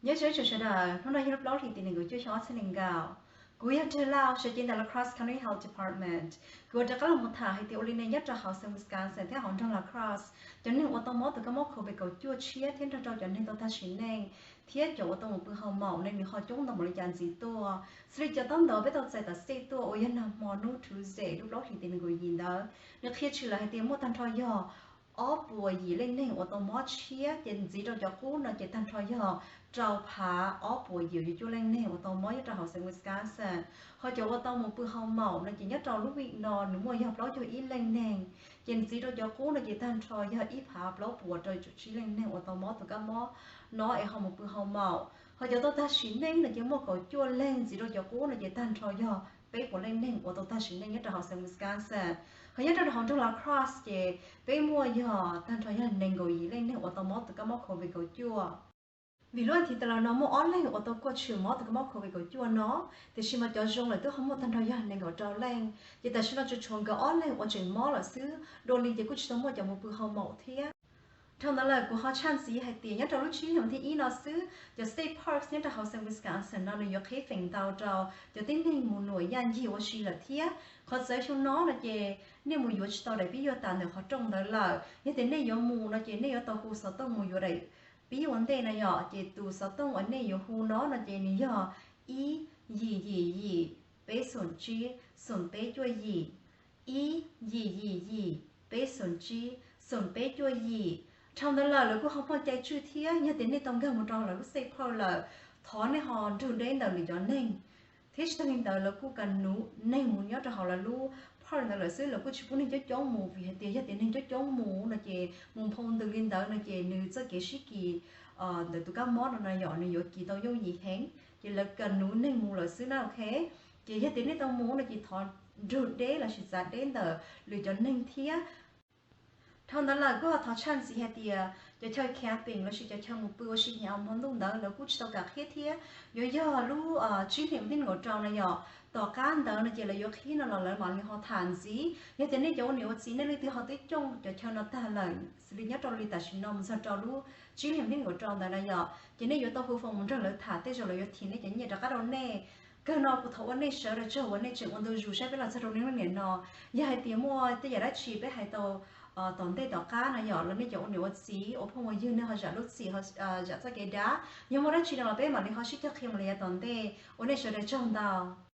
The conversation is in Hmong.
Nyob zoo ib tsoom sawv daws, hnub no yog lub plaub hlis tim nees nkaum cuaj xyoo ob txhiab nees nkaum. Kuv yog Nraug Lauj, sawv cev ntawm Lacrosse County Health Department. Kuv yuav rov qab los mus tham hais tias ua li ne nyob rau hauv xeev Wisconsin thiab hauv nroog Lacrosse, cov neeg uas tau mob tus kab mob covid kaum cuaj tshiab thiab nrog rau cov neeg tau tag sim neej thiab cov uas tau mus pw hoo maum ne nws ho coob ntau npaum li cas ntxiv tuaj. Xws li cov tab ntawd peb tau txais tom state tuaj uas yog nag hmo hnub Tuesday lub plaub hlis tim nees nkaum yim ntawd, nws qhia tshwm lawm hais tias muaj tag nrho yog ob puas yim leej neeg uas tau mob tshiab, ces ntxiv rau cov qub no ces tag nrho yog rau phav ob puas yim cuaj leej neeg uas tau mob nyob rau hauv xeev Wisconsin. Ho cov uas tau mus pw hoo maum no ces nyob rau lub week no nws muaj yog plaub caug ib leej neeg, ces ntxiv rau cov qub no ces tag nrho yog ib phav plaub puas rau caum tsib leej neeg uas tau mob tus kab mob no es ho mus pw hoo maum. Ho cov tau tag sim neej no ces muaj kaum cuaj leeg, ntxiv rau cov qub no ces tag nrho yog peb puas leej neeg uas tau tag sim neej nyob rau hauv xeev Wisconsin. Ho nyob rau hauv nroog Lacrosse ces peb muaj yog tag nrho yog nees nkaum yim leej neeg uas tau mob tus kab mob covid kaum cuaj. Vim lub as thiv tas los no muaj ob leeg uas tau kuaj tshwm mob tus kab mob covid kaum cuaj no, tiam sis mas cov zoo lawm twb ho muaj tag nrho yog nees nkaum rau leej, ces tam sim no tsuas tshuav nkawd ob leeg uas tseem mob lawm xwb, dua li ces kuj tsis tau muaj cov mus pw hoo maum thiab. Dhau ntawd lawm kuv ho tshaj ntxiv hais tias nyob rau lub tsib hlis thib ib no xwb, cov state parks nyob rau hauv xeev Wisconsin no nws yuav qhib feem ntau rau cov tib neeg mus nuam yaj ncig ua si lawm thiab. Qhov txawv xyoo no no ces nej mus yuav tsis tau daim pib yuav tas ntawm qhov rooj ntawd lawm. Yog tias nej yuav mus no ces nej yuav tau hu xov tooj mus yuav daim pib ua ntej na yom. Ces tus xov tooj uas nej yuav hu no no ces nws yog ib yim yim yim peb xoom tsib xoom peb cuaj yim, ib yim yim yim peb xoom tsib xoom peb cuaj yim. Dhau ntawd lawm lawv kuj ho muaj cai tswj thiab, yog tias nej tau nkag mus rau lawv lub state park lawm, thov nej ho nrug deb ntawm lwm cov neeg. Thiab tsis tag li ntawd lawv kuj kam nuv neeg mus nyob rau hauv lawv lub park ntawd lawm xwb, lawv kuj tsis pub neeg coob coob mus vim hais tias yog tias neeg coob coob mus no ces mus nphau ntws li ntawd no ces nws txoj kev sib kis ntawm tus kab mob no na yom nws yuav kis tau yooj yim heev, ces lawv kam nuv neeg mus lawm xwb na, ok. Ces yog tias nej tau mus no ces thov nrug deb lossis txav deb ntawm lwm cov neeg thiab. Dhau ntawd lawm kuj ho thov tshaj ntxiv hais tias cov chaw camping lossis cov chaw mus pw ua si hnyav hmo ntuj ntawd lawv kuj tsis tau kam qhib thiab. Yuav yog lub tsib hlis thib nees nkaum rau na yom, tom qab ntawd no ces lawv yuav qhib no los lawv mam li ho tham ntxiv. Yog tias nej cov ua niam ua txiv nej leej twg ho twb cooj cov chaw no tag lawm, xws li nyob rau li tam sim no mus txog rau lub tsib hlis thib nees nkaum rau ntawd na yom, ces nej yuav tau hu foos mus nrog lawv tham, tej zaum lawv yuav thim nej cov nyiaj rov qab rau nej. Kawg no kuv thov ua nej sawv daws tsaug uas nej tseem ua ntu zus saib peb los txog rau niaj hnub niam no. Yog hais tias muaj tej yam dab tsi peb hais tau tom ntej tom qab na yom los nej cov ua niam ua txiv ua phooj ua ywg nej ho zam lub txim, zam txoj kev dab. Yog muaj dab tsi no los peb mam li ho sib cog qhia mus li yav tom ntej. Ua nej sawv daws tsaug ntau.